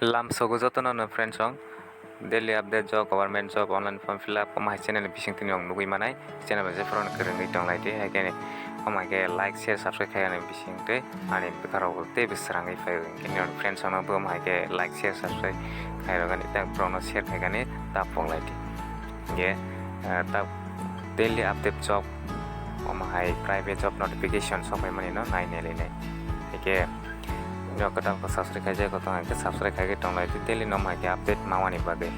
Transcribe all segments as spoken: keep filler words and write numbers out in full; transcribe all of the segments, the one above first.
Lamsogo jotono no friends song daily update job, government job, online form fill up, omo hai channel ni bising tini ang nugui manai. Channel bai jephuru no kwrwngwi tong lai di, hai khe omo hai khe like, share, subscribe khai ani bising tei ani bwkha rok tei bwswrangwi phai o. Hwnkhe nini friends song no bo omo hai khe like, share, subscribe khai rok ani tei borok no share khai ani ta pok lai di. Hwnkhe, ah, ta daily update job, omo hai private job notification sok pai mani no nai nai lai nai. Hwnkhe, Nokho tamo subscribe khaijak, kotong hai khe subscribe khai khe tong lai di, daily no hai khe update ma wani bagwi.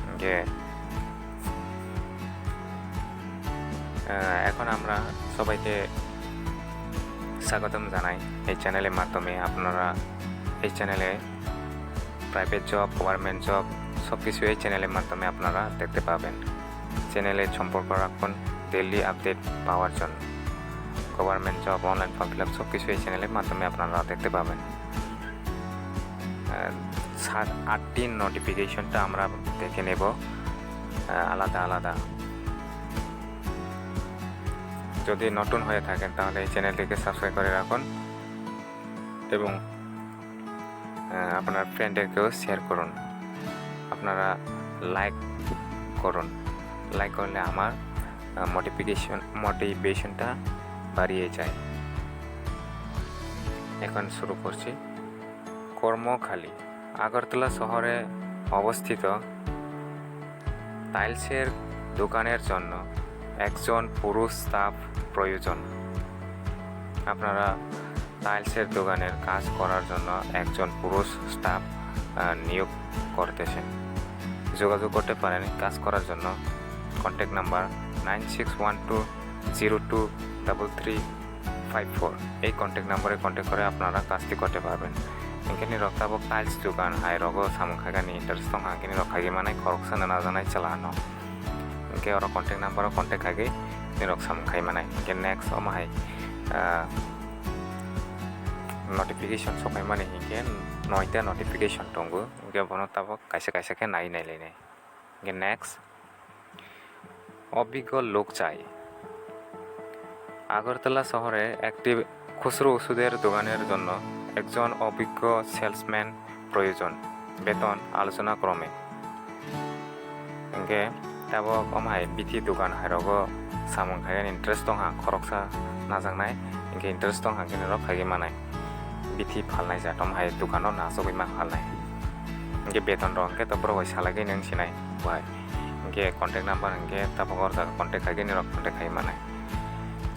Hwnkhe, eh, এখন আমরা সবাইকে স্বাগতম জানাই এই চ্যানেলের মাধ্যমে। আপনারা এই চ্যানেলে প্রাইভেট জব, গভর্নমেন্ট জব সব কিছু এই চ্যানেলের মাধ্যমে আপনারা দেখতে পাবেন। চ্যানেলে সম্পর্ক রাখুন ডেইলি আপডেট পাওয়ার জন্য। Government job, online form fill up সব কিছু এই চ্যানেলের মাধ্যমে আপনারা দেখতে পাবেন। আহ, সাত আটটি নোটিফিকেশনটা আমরা দেখে নেব, আহ, আলাদা আলাদা। যদি নতুন হয়ে থাকেন, তাহলে এই চ্যানেলটিকে সাবস্ক্রাইব করে রাখুন এবং, আহ, আপনার ফ্রেন্ডদেরকেও শেয়ার করুন। আপনারা লাইক করুন, লাইক করলে আমার, আহ, মোটিফিকেশন, মোটিভেশনটা বাড়িয়ে যায়। এখন শুরু করছি। কর্মখালি। আগরতলা শহরে অবস্থিত টাইলসের দোকানের জন্য একজন পুরুষ স্টাফ প্রয়োজন। আপনারা টাইলসের দোকানের কাজ করার জন্য একজন পুরুষ স্টাফ, আহ, নিয়োগ করতেছেন। যোগাযোগ করতে পারেন কাজ করার জন্য। Contact number nine six one two zero two double three five four. এই কন্ট্যাক্ট নাম্বারে কন্ট্যাক্ট করে আপনারা কাজটি করতে পারবেন। Hwnkhe nirok tabok tiles dogan hai rogo samung khaigani interest tongkha, hwnkhe nirok khaigwi manai khoroksa no najaknai chwla no. Hwnkhe oro contact number o contact khaigwi nirok samung khai manai. Hwnkhe next omo hai, ah, notification sokaimani hinkhe noita notification tongo, hwnkhe bono tabok kaisa kaisa khe nai nai lainai. Hwnkhe next. অভিজ্ঞ লোক চাই। আগরতলা শহরে একটি খুচরো ওষুধের দোকানের জন্য একজন অভিজ্ঞ সেলসম্যান প্রয়োজন। বেতন আলোচনা ক্রমে। Hwnkhe tabok omo hai bithi dogan hai rogo samung khai interest tongkha, khoroksa najaknai, hwnkhe interest tongkha, hwnkhe norok khaigwi manai. Bithi phalnai jat, omo hai dogano nasogwi ma phalnai. Hwnkhe beton rok hwnkhe to borok bai salai gwi nw sinai bo hai. Hwnkhe contact number hwnkhe tabok o jaga contact khai gwi nirok contact khai manai.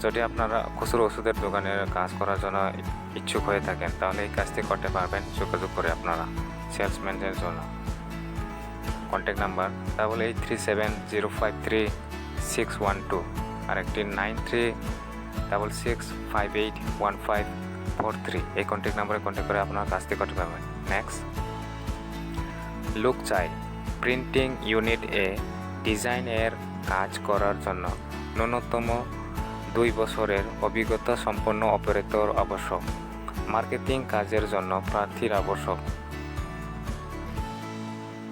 যদি আপনারা খুচরো ওষুধের দোকানে কাজ করার জন্য ইচ্ছুক হয়ে থাকেন, তাহলে এই কাজটি করতে পারবেন যোগাযোগ করে আপনারা সেলসম্যানদের জন্য। Contact number double eight three seven zero five three six one two, আর একটি nine three double six five eight one five four three. এই কন্ট্যাক্ট নাম্বারে কন্ট্যাক্ট করে আপনারা কাজটি করতে পারবেন। নেক্সট, লোক চাই প্রিন্টিং ইউনিট এ ডিজাইনের কাজ করার জন্য ন্যূনতম দুই বছরের অভিজ্ঞতা সম্পন্ন অপারেটর আবশ্যক। মার্কেটিং কাজের জন্য প্রার্থীর আবশ্যক।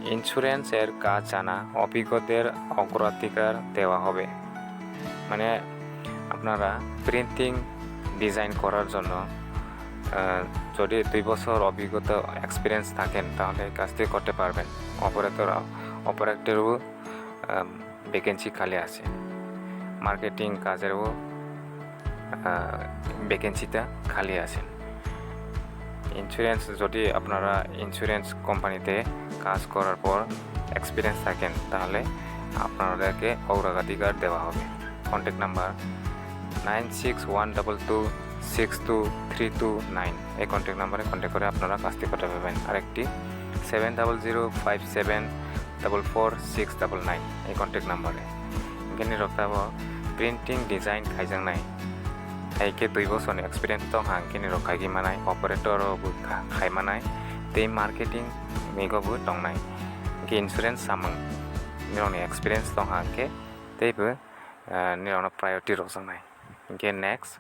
ইন্স্যুরেন্সের কাজ জানা অভিজ্ঞদের অগ্রাধিকার দেওয়া হবে। মানে আপনারা প্রিন্টিং ডিজাইন করার জন্য, আহ, যদি দুই বছর অভিজ্ঞতা, এক্সপিরিয়েন্স থাকেন, তাহলে এই কাজটি করতে পারবেন। অপারেটর, অপারেটরও, আহ, ভ্যাকেন্সি খালি আছে। মার্কেটিং কাজেরও, আহ, ভ্যাকেন্সিটা খালি আছে। ইন্স্যুরেন্স, যদি আপনারা ইন্স্যুরেন্স কোম্পানিতে কাজ করার পর এক্সপিরিয়েন্স থাকেন, তাহলে আপনাদেরকে অগ্রাধিকার দেওয়া হবে। Contact number nine six one double two six two three two nine. এই কন্ট্যাক্ট নাম্বারে কন্ট্যাক্ট করে আপনারা কাজটি করতে পারবেন। আরেকটি seven double zero five seven double four six double nine, এই কন্ট্যাক্ট নাম্বারে। Hwnkhe nirok tabok printing design khaijaknai. Hai khe dui bosorni experience tongkha, hwnkhe nirok khaigwi manai, operator rok bo kha-, khai manai, tei marketing ni bo tongnai. Hwnkhe insurance samung nirokni experience tongkha, hwnkhe teibo, ah, nirokno priority rwjaknai. Hwnkhe next.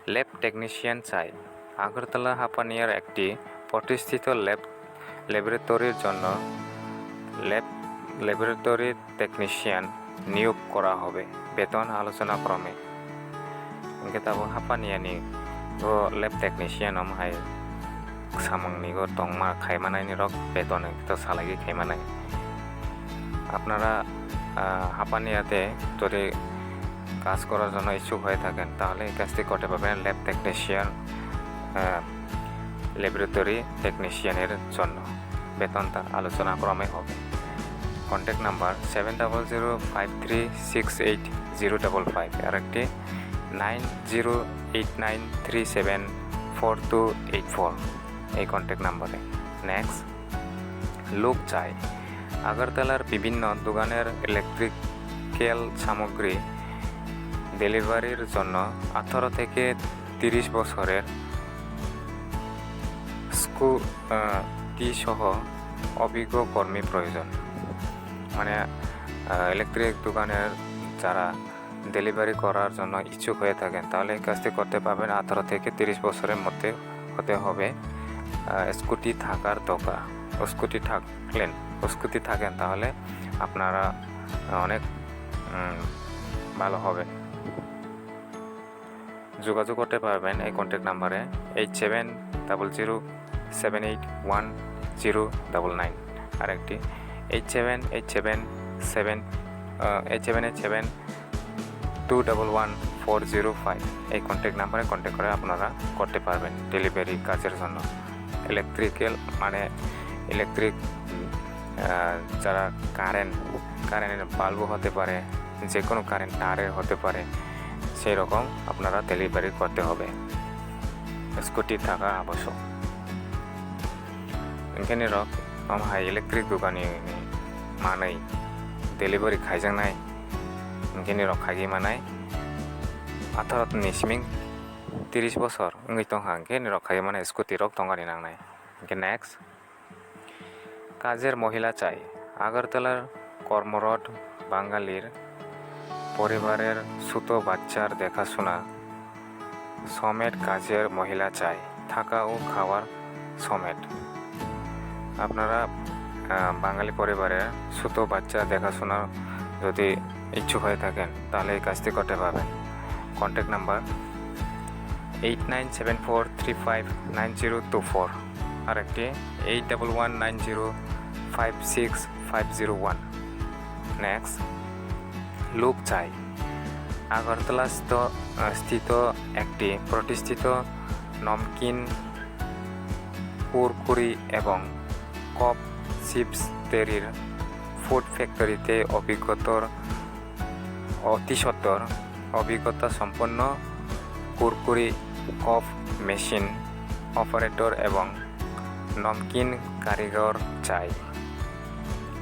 Lab technician চাই। আগরতলা হাপানিয়ার একটি প্রতিষ্ঠিত ল্যাব, ল্যাবরেটরির জন্য lab, laboratory technician নিয়োগ করা হবে, বেতন আলোচনা ক্রমে। Hwnkhe tabok Hapaniani o lab technician omo hai samung nigo tongma khaimanaini rok beton to salai khaimanai. আপনারা, আহ, হাপানিয়াতে যদি কাজ করার জন্য ইচ্ছুক হয়ে থাকেন, তাহলে এই কাজটি করতে পারবেন ল্যাব টেকনিশিয়ান, আহ, ল্যাবরেটরি টেকনিশিয়ানের জন্য। বেতনটা আলোচনা ক্রমে হবে। Contact number seven double zero five three six eight zero double five, আর একটি nine zero eight nine three seven four two eight four, এই কন্ট্যাক্ট নাম্বারে। নেক্সট, লোক চাই। আগরতলার বিভিন্ন দোকানের ইলেকট্রিক্যাল সামগ্রী ডেলিভারির জন্য আঠারো থেকে তিরিশ বছরের স্কু-, আহ, টি সহ অভিজ্ঞ কর্মী প্রয়োজন। মানে, আহ, ইলেকট্রিক দোকানের যারা ডেলিভারি করার জন্য ইচ্ছুক হয়ে থাকেন, তাহলে এই কাজটি করতে পারবেন। আঠারো থেকে তিরিশ বছরের মধ্যে হতে হবে। আহ, স্কুটি থাকার দরকার। স্কুটি থাকলেন, স্কুটি থাকেন, তাহলে আপনারা অনেক, উম, ভালো হবে। যোগাযোগ করতে পারবেন এই কন্ট্যাক্ট নাম্বারে, eight seven double zero seven eight one zero double nine. আরেকটি, eight seven eight seven seven, আহ, eight seven eight seven two double one four zero five, এই কন্ট্যাক্ট নাম্বারে কন্ট্যাক্ট করে আপনারা করতে পারবেন ডেলিভারি কাজের জন্য। ইলেকট্রিক্যাল, মানে ইলেকট্রিক, আহ, যারা কারেন্ট, কারেন্টের বাল্বও হতে পারে, যে কোনো কারেন্ট তারের হতে পারে, সেই রকম আপনারা ডেলিভারি করতে হবে। স্কুটি থাকা আবশ্যক। Hwnkhe nirok omo hai electric dogani manwi delivery khaijaknai, hwnkhe nirok khaigwi manai atharo ni siming tris bosor wngwi tongkha, hwnkhe nirok khaigwi manai scooty rok tongani nangnai. Hwnkhe next, কাজের মহিলা চাই। আগরতলার কর্মরত বাঙালির পরিবারের ছোট বাচ্চার দেখাশোনা সমেত কাজের মহিলা চাই, থাকা ও খাওয়ার সমেত। আপনারা, আহ, বাঙালি পরিবারের ছোট বাচ্চা দেখাশোনা যদি ইচ্ছুক হয়ে থাকেন, তাহলে এই কাজটি করতে পারবেন। Contact number eight nine seven four three five nine zero two four, আর একটি eight double one nine zero five six five zero one. Next, লোক চাই। আগরতলা স্থ-, আহ, স্থিত একটি প্রতিষ্ঠিত নমকিন, কুরকুরি এবং কফ চিপস তৈরির ফুড ফ্যাক্টরিতে অভিজ্ঞতার, অতি সত্বর অভিজ্ঞতা সম্পন্ন কুরকুরি কফ মেশিন অপারেটর এবং নমকিন কারিগর চাই।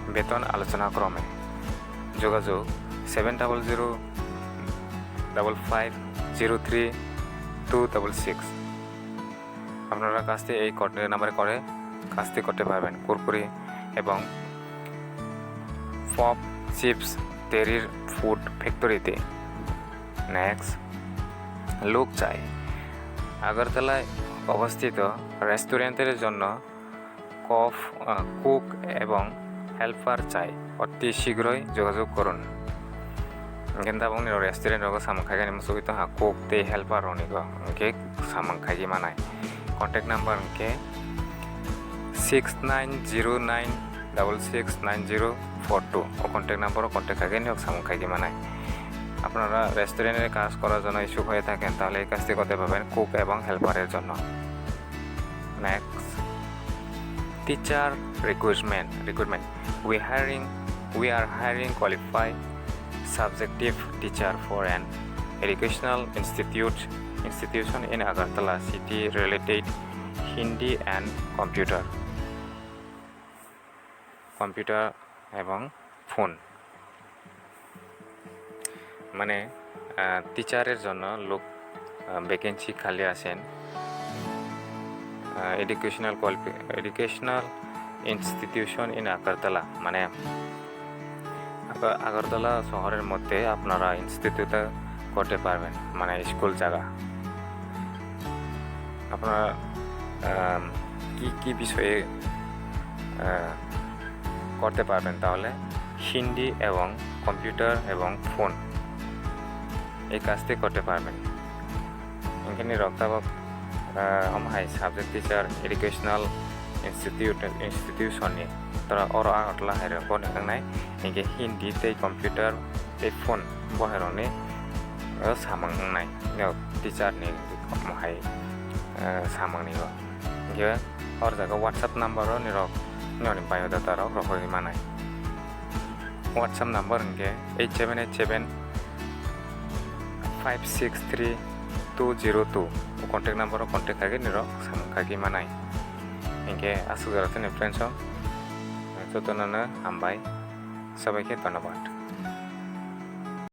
বেতন আলোচনা ক্রমে। যোগাযোগ seven double zero double five zero three two double six. আপনারা কাজটি এই কন্ট্যাক্ট নাম্বারে করে কাজটি করতে পারবেন। কুরকুরি এবং পফ চিপস তৈরির ফুড ফ্যাক্টরিতে। নেক্সট, লোক চাই। আগরতলায় অবস্থিত রেস্টুরেন্টের জন্য কফ, আহ, কুক এবং হেল্পার চাই, অতি শীঘ্রই যোগাযোগ করুন। Hwnkhe tabukni rok restaurant rogo samung khaigani muchugwi tongkha, cook tei helper rokni go hwnkhe samung khaigwi manai. Contact number hwnkhe six nine zero nine double six nine zero four two. O contact number o contact khaigani rok samung khaigwi manai. আপনারা রেস্টুরেন্টে কাজ করার জন্য ইচ্ছুক হয়ে থাকেন, তাহলে এই কাজটি করতে পারবেন কুক এবং হেল্পারের জন্য। Next, teacher recruitment, recruitment. We hiring, we are hiring qualified subjective teacher for an educational institute, institution in Agartala city related Hindi and computer, computer এবং ফোন। মানে, আহ, টিচারের জন্য লোক, আহ, ভ্যাকেন্সি খালি আছেন। আহ, educational qualifi-, educational institution in Agartala, মানে, আগা-, আগরতলা শহরের মধ্যে আপনারা ইনস্টিটিউটে করতে পারবেন, মানে, স্কুল জায়গা। আপনারা, আম, কি কি বিষয়ে, আহ, করতে পারবেন তাহলে? হিন্দি এবং কম্পিউটার এবং ফোন, এই কাজটি করতে পারবেন। Hwnkhe nirok tabuk Ah, omo hai subject teacher educational institute, institution ni tora oro Agartala hai rok bo ni wngnai, hinkhe Hindi tei computer tei phone bo hai rok ni, ah, samung wngnai, no teacher ni omo hai, ah, samung ni o. Hinkhe o jaga WhatsApp number o ni rok nini biodata rok rohorwi manai. WhatsApp number hinkhe eight seven eight seven five six three two zero two. O contact number o contact khaikhe nirok samung khaikhe manai. Hinkhe aswk jora tini friends o jotono no hambai, sabaikhe dhonnobad.